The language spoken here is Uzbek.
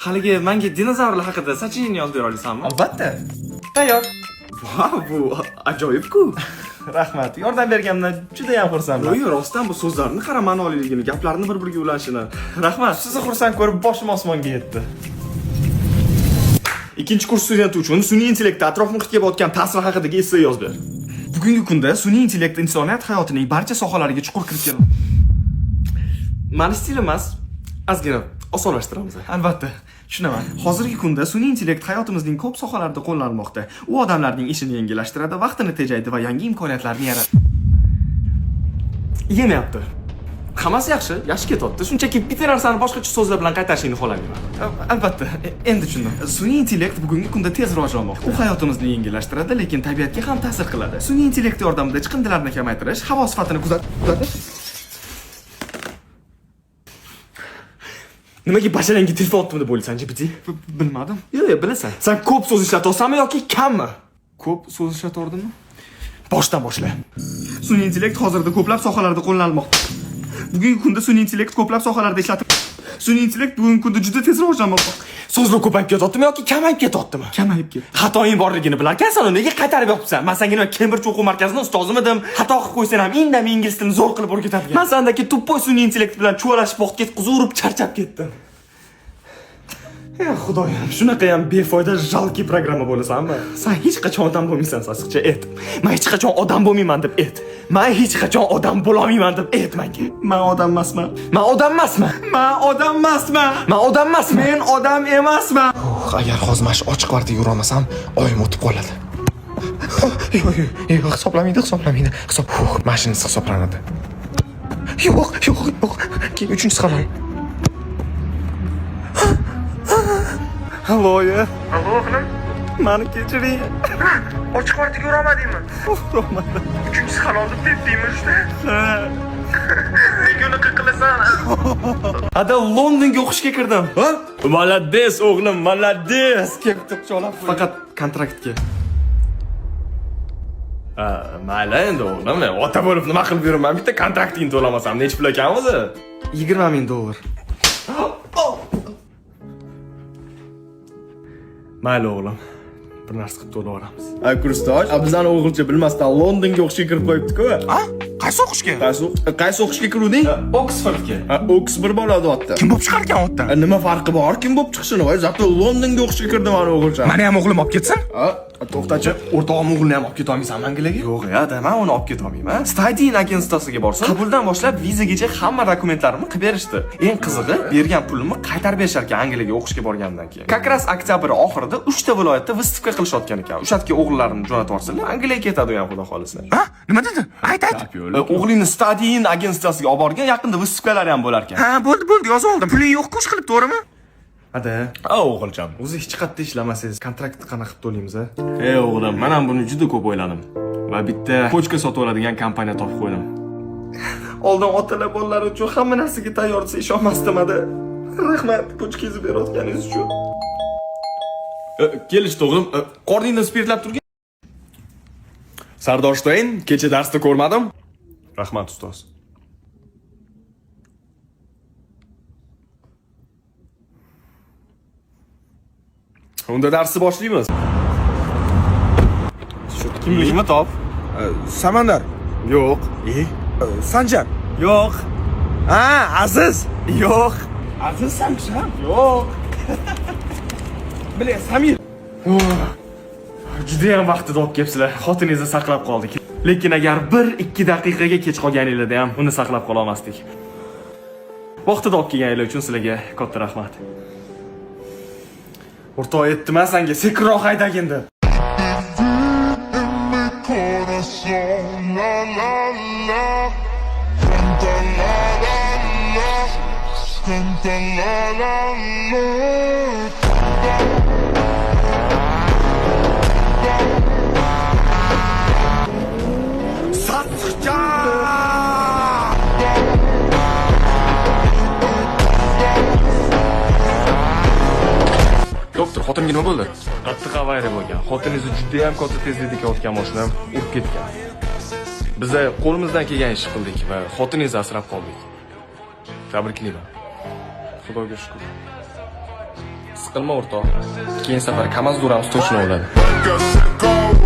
Haligi menga dinozavrlar haqida сочинение yozib bera olasanmi? Albatta. Tayyor. Vau, bu ajoyib-ku. Rahmat. Yordam berganimdan juda ham xursandman. Yo'q, rostdan bu so'zlarni qara ma'noliligini, gaplarni bir-biriga ulashini. Rahmat. Sizni xursand ko'rib boshim osmonga yetdi. Ikkinchi kurs studenti uchun sun'iy intellektda atrof muhitga botgan ta'siri haqidagi esse yozib ber. Bugungi kunda sun'iy intellekt insoniyat hayotining barcha sohalariga chuqur kirib keldi. Mani stilim emas, ozgina osonlashtiramiz. Albatta, tushunaman. Hozirgi kunda sun'iy intellekt hayotimizning ko'p sohalarida qo'llanilmoqda. U odamlarning ishini yengillashtiradi, vaqtini tejaydi va yangi imkoniyatlarni yaratadi. Yemayapti. Hammasi yaxshi, yaxshi ketyapti. Shunchaki bitta narsani boshqacha so'zlar bilan qaytarishingni xohlamayman. Albatta, endi tushundim. Sun'iy intellekt bugungi kunda tez rivojlanmoqda. U hayotimizni yengillashtiradi, lekin tabiatga ham ta'sir qiladi. Sun'iy intellekt yordamida chiqindilarni kamaytirish, havo sifatini kuzatish. Nimaga basharangga telefon otdim deb o'ylaysan, GPT? Bilmadim. Yo'q, yo'q, bilasan. Sen ko'p so'z ishlatyapsanmi yoki kammi? Ko'p so'z ishlatordimmi? Boshdan boshla. Sun'iy intellekt hozirda ko'plab sohalarda qo'llanilmoqda. Bugungi kunda sun'iy intellekt ko'plab sohalarda ishlatilmoqda. Sun'iy intellekt bugungi kunda juda tez rivojlanmoqda. So'zlar ko'payib ketyaptimi yoki kamayib ketyaptimi? Kamayib ketdi. Xatoying borligini bilarkansan, uni nega qaytarib yopibsan? Man senga nima Cambridge o'quv markazining ustozimidim? Xato qilib qo'ysang ham indamay ingliz tilini zo'r qilib o'rgatadigan. Man sandagi тупой sun'iy intellekt bilan chuvalashib vaqt ketkazib charchab ketdim. Ey xudoyim, shunaqa ham befoyda жалкий programma bo'lasanmi? San hech qachon odam bo'lmaysan, sasiqcha et. Man hech qachon odam bo'lmayman deb et. Man hech qachon odam bo'lolmayman deb et menga. Men odam emasman. Man odam emasman. Men odam emasman. Man odam emasman. Men odam emasman. Agar hozir mana shu ochiq kvartiraga yurolmasam, oyim o'tib qoladi. Yo'q, yo'q, yo'q, hisoblamaydi, hisoblamaydi. Hisob, mana shunisi hisoblanadi. Yo'q, yo'q, yo'q. Keyin uchinchisi halol. Allo, oyi. Allo o'g'lim, Mani kechiring. ochiq kvartiraga yurolmadingmi? Urolmadim. Uchinchisi halol deb tepdingmi usta? Ha. Nega unaqa qilasan? Ada Londonga o'qishga kirdim. Ha? Молодец o'g'lim, молодец. Ketdi quchoqlab. Faqat kontraktga. Ha, mayli endi o'g'lim, ota bo'lib nima qilib yuribman? Bitta kontraktingni to'lamasam nechi pul ekan o'zi? 20 ming dollar. Mayli o'g'lim. Bir narsa qilib to'laveramiz. A kursdosh, a bizani o'g'ilcha bilmasdan Londonga o'qishga kirib qo'yibdi-ku. A? Qaysi o'qishga? Qaysi qaysi o'qishga kiruvding? Oksfordga. A, Oksford bo'ladi otda. Kim bo'lib chiqar ekan otdan? A, nima farqi bor? Kim bo'lib chiqishini? Voy, зато Londonga o'qishga kirdi mani o'g'ilcham. Mani ham o'g'lim olib ketsin. A, to'xtachi. O'rtog'im o'g'lini ham olib ketolmaysan Angliyaga? Yo'q, ya, man uni olib ketolmayman. Studying agentствosiga borsam, qabuldan boshlab vizagacha hamma dokumentlarimni qilib berishdi. Eng qizig'i, bergan pulimni qaytarib berishar ekan Angliyaga o'qishga borganimdan keyin. Как раз oktyabr oxirida 3 ta viloyatda выставка qilishayotgan ekan. O'sha yerga o'g'illarimni jo'natib yuborsalar, Angliyaga ketadi u ham xudo xolisa. Ha? Nima dedi? Ayt, ayt. O'g'lingni Studying agentствosiga olib borgan, yaqinda выставка lar ham bo'lar ekan. Ha, bo'ldi, bo'ldi, yozib oldim. Puling yo'q-ku ish qilib, to'g'rimi? Ada, A o'g'ilcham. o'zi hech qayerda ishlamasangiz, kontrakt qanaqa qilib to'laymiz a? Ey o'g'lim, men ham buni juda ko'p o'yladim. Va bitta pochka sotib oladigan kompaniya topib qo'ydim. Oldin otalar bolalar uchun hamma narsaga tayyor desa ishonmasdim ada. Rahmat pochkangizni berayotganingiz uchun. Kelishdi o'g'lim. Qorningdan spirtlab turgan. Sardor Shtayn, kecha darsda ko'rmadim. Rahmat ustoz. Unda darsni boshlaymiz. Shu kimligimni top. Samandar. Yo'q. E? Sanjar. Yo'q. Ha, Aziz. Yo'q. Aziz sansan? Yo'q. Bile, Samir. Juda ham vaqtida olib kelibsizlar. Xotiningizni saqlab qoldik. Lekin agar 1-2 daqiqaga kech qolganinglarda ham uni saqlab qola olmasdik. Vaqtida olib kelganinglar uchun sizlarga katta rahmat. O'rtoq aytdim senga, sekinroq haydagin deb. Corazón, la la la, canta la la la, canta la la la. Sassiqcha! Doktor, xotinimga nima bo'ldi? Qattiq avariya bo'lgan. Xotiningizni juda ham katta tezlikda kelayotgan mashina urib ketgan. Biza qo'limizdan kelgan ishni qildik va xotiningizni asrab qoldik. Tabriklayman. Xudoga shukr. Siqilma, o'rtoq. Keyin safar Kamaz uramiz, точно bo'ladi. Like a sicko.